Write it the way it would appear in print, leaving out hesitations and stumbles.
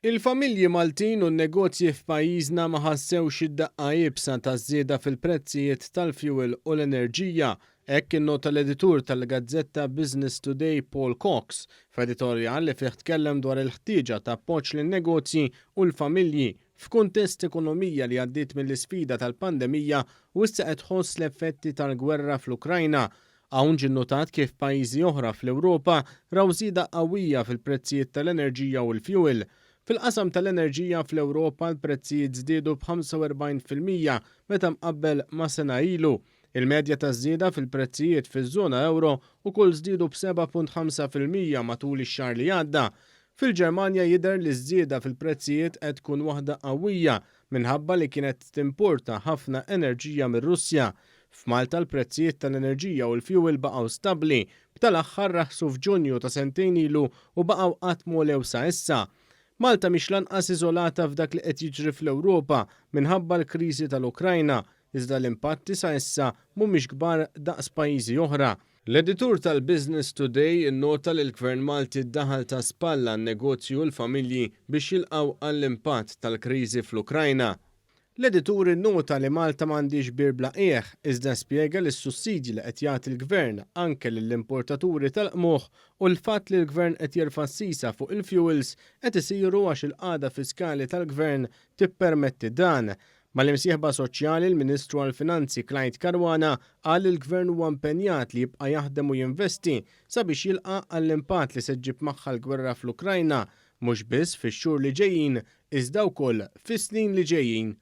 Il-familji Maltin u n-negozji f'pajjiżna ma ħassewx id-daqqa iebsa taż-żieda fil-prezzijiet tal-fjuwil u l-enerġija. Hekk innota l-editur tal-gazzetta Business Today Paul Cox f'editorjal li fih tkellem dwar il-ħtieġa ta' appoġġ lin-negozji u l-familji f'kuntest ekonomija li għaddiet mill-isfida tal-pandemija u issa qed tħoss l-effetti tal-gwerra fl-Ukrajna. Hawn ġie nnotat kif pajjiżi oħra fl-Ewropa raw żieda qawwija fil-prezzijiet tal-enerġija u l-fjuwil. Fil-qasam tal-enerġija fl-Ewropa l-prezzijiet żdiedu b'45% meta mqabbel ma' sena ilu. Il-medja taż-żieda fil-prezzijiet fiż-żona ewro ukoll żdiedu b'7.5% matul ix-xahar li għadda. Fil-Ġermanja jidher li ż-żieda fil-prezzijiet qed tkun waħda qawwija minħabba li kienet timporta ħafna enerġija mir-Russja. F'Malta l-prezzijiet tal-enerġija u l-fjuwil baqgħu stabbli, b'tal-aħħar raħsu f'Ġunju ta' sentejn ilu u baqgħu qatt m'għolew sa issa. Malta mhix lanqas iżolata f'dak li qed jiġri fl-Ewropa minħabba l-kriżi tal-Ukrajna, iżda l-impatti sa issa mhumiex kbar daqs pajjiżi oħra. L-editur tal-Business Today innota li l-Gvern Malti daħal ta' spalla għan-negozji u l-familji biex jilqgħu għall-impatt tal-kriżi fl-Ukrajna. L-editur innota li Malta m'għandhiex bir bla qiegħ, iżda spjega li s-sussidji li qed jagħti l-Gvern anke lill-importaturi tal-qmuħ u l-fatt li l-Gvern qed jerfa' s-sisa fuq il-fuels qed isiru għax il-qagħda fiskali tal-Gvern tippermetti dan. Mal-imsieħba soċjali, l-Ministru għall-Finanzi Clyde Caruana qal li l-Gvern huwa impenjat li jibqa' jaħdem u jinvesti sabiex jilqa' għall-impatt li se ġġib magħha l-gwerra fl-Ukrajna, mhux biss fix-xhur li ġejjin iżda wkoll fis-snin li ġejjin.